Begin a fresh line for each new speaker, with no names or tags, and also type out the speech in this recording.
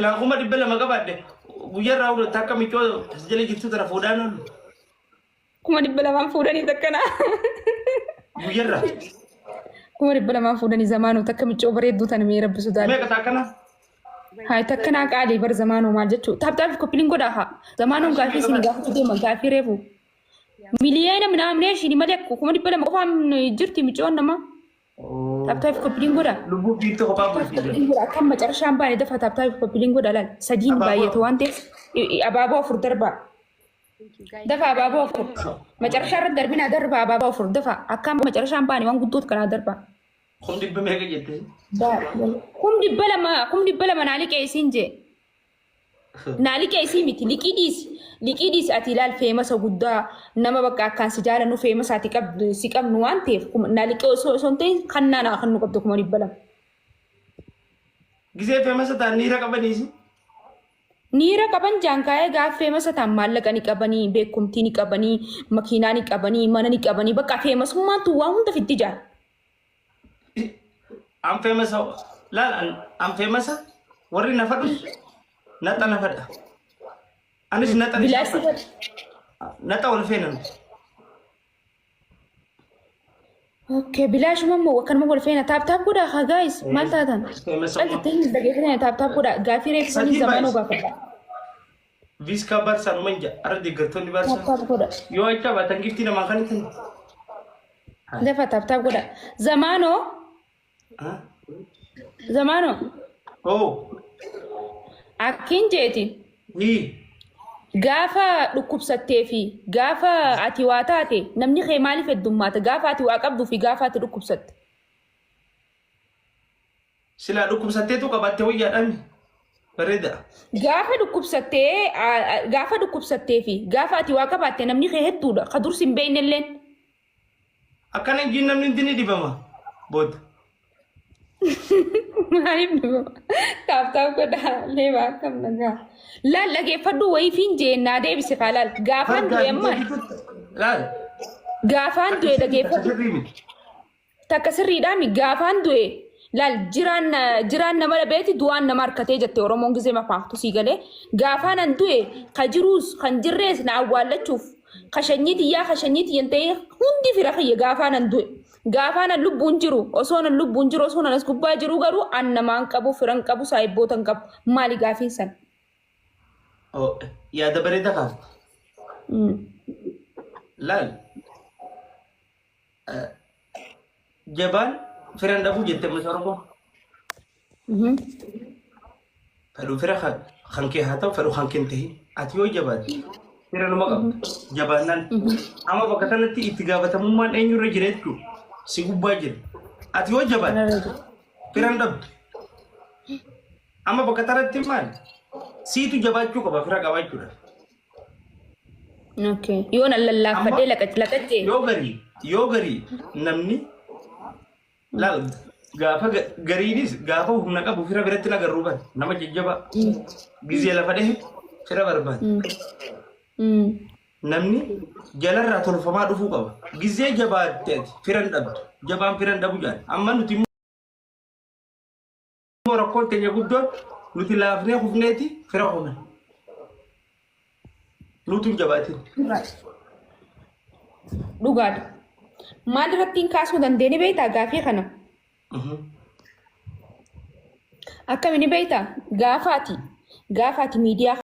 Silaa 200,000 qabaadhe guyyaarraa hunda takka miccoo as jala jirtu tana fuudhaan oolu.
200,000 fuudhanii takkana.
Guyyarraa.
200,000 fuudhanii zamaanoo takka miccoo bareedduu tana mee rabbi sodaadhu.
Meeqa takkana?
Haa takkanaa qaalii bar zamaanoo maal jechuu. Tap tap copy link godhaa haa. Zamaanoon gaafii isin gaafachuu deema gaafii reefu. Miliyoona minaamnee ishiin malee 200,000 qofaan jirti miccoon namaa. Tap tap copy link godhaa.
Lubbuu biiftuu kophaa
Tap
bultii.
copy link godhaa. Akka macarashaan baane dafa tap tap copy link godhaa laal. Sadiin
Abaaboo
baay'atu waan ta'eef abaaboo afur darbaa.
Thank you guys.
Dafa abaaboo afur. Macarashaa irratti darbinaa darbaa abaaboo afur dafa. Akka macarashaan baane waan guddootu kanaa darbaa.
Kum dhibba meeqa jette?
200,000 200,000 naa liqeessiin jee. Naa liqeessii miti liqii dhiisi. Liqii dhiisi ati ilaal famousa guddaa nama bakka akkaan si jaalannu famousa ati qabdu si qabnu waan ta'eef naa liqii osoo hin ta'in kannaa naa kennu qabdu 200,000.
Gisee famousa ta'an niira qabaniisi.
Niira qaban jaan kaa'ee gaaf famousa ta'an maallaqa ni qabanii beekumtii ni qabanii makiinaa ni qabanii mana ni qabanii bakka famousummaan tun waa hunda fitti jaan.
An famousa laal an famousa warri na fadhus naxa na fadha. Anis naxa ni
Bilaashii
fadha. Naxa wal feena nuti.
Okay, bilaashuma immoo akkanuma wal feena tap tap godhaa haa guys maal taatan?
Famousa
Callittee hin dhageeffatan tap tap godhaa gaafii reefu sanii
Sadii
zamaanoo
baay'ise.
gaafadha.
Viiskaa Baarsaa numa hin ja'a. Arra deeggartoonni
Tap
Baarsaa.
tap godha.
Yoo acha baatan giftii namaa kan ittiin.
Dafa tap tap godha. Zamaanoo zamaanoo
Oh.
akkiin jeeti
Hii.
gaafa dhukkubsattee fi gaafa ati waa taate namni kee maaliif heddummaata gaafa ati waa qabduu fi gaafa ati dhukkubsatte.
Silaa dhukkubsatteetu qabatte wayyaadhaan bareeda.
Gaafa dhukkubsattee gaafa dhukkubsattee fi gaafa ati waa qabaatte namni kee hedduudha ka dursi hin beekne illeen.
Akkana hin namni hundi ni dhibama booda.
Maaliif dhibama? Tap tap godhaa leebaa akkam nagaa. Laal dhageeffadhu wayii fiin jee naa deebise kaa laal gaafaan du'e amma
Laal.
gaafaan du'e dhageeffadhu.
Sirrii miti.
Takka sirriidhaami gaafaan du'e laal jiraan jiraan nama dhabeeti du'aan nama harkatee jette Oromoon gizee mafaaftu sii galee gaafaan an du'e ka jiruus kan jirrees na awwaallachuuf ka shanyii tiyyaa ka shanyii tiyyan ta'ee hundi fira kiyya gaafaan an du'e gaafaan an lubbuun jiru osoo an lubbuun jiru osoo an as gubbaa jiru garuu an namaan qabu firan qabu saahibboota hin qabu maali gaafiin san.
Oh, yaada bareeda kaafte. Laal. Jabaan firan dhabuu jette ammas Oromoo. Fedhu fira kan kee haa ta'u fedhu kan kee hin tahin. Ati yoo jabaatte fira numa qabda. Jabaannaan amma bakka kanatti itti gaafatamummaan eenyurra jira jechuudha. Si gubbaa jira. Ati yoo jabaatte fira hin dhabdu. Amma bakka kanatti maal? Siitu jabaachuu qaba fira qabaachuudhaaf.
Okay. Yoo nan lallaaffadhee laqacce.
Yoo garii namni laal gaafa gariinis gaafa humna qabu fira biratti nagarruu bara nama jajjabaa gizee lafa dhehe fira barbaada. Namni jalarraa tolfamaa dhufuu qaba. Gizee jabaatte ati fira hin dhabdu. Jabaan fira hin dhabu jaal. Amma nuti immoo rakkoon teenya guddoon nuti laafnee kufneeti fira humna. Nutu hin jabaatin.
Dhugaadha. Maal irratti hin kaasuu dandeenye beektaa gaafii kana? Akkami ni beektaa? Gaafa ati miidiyaa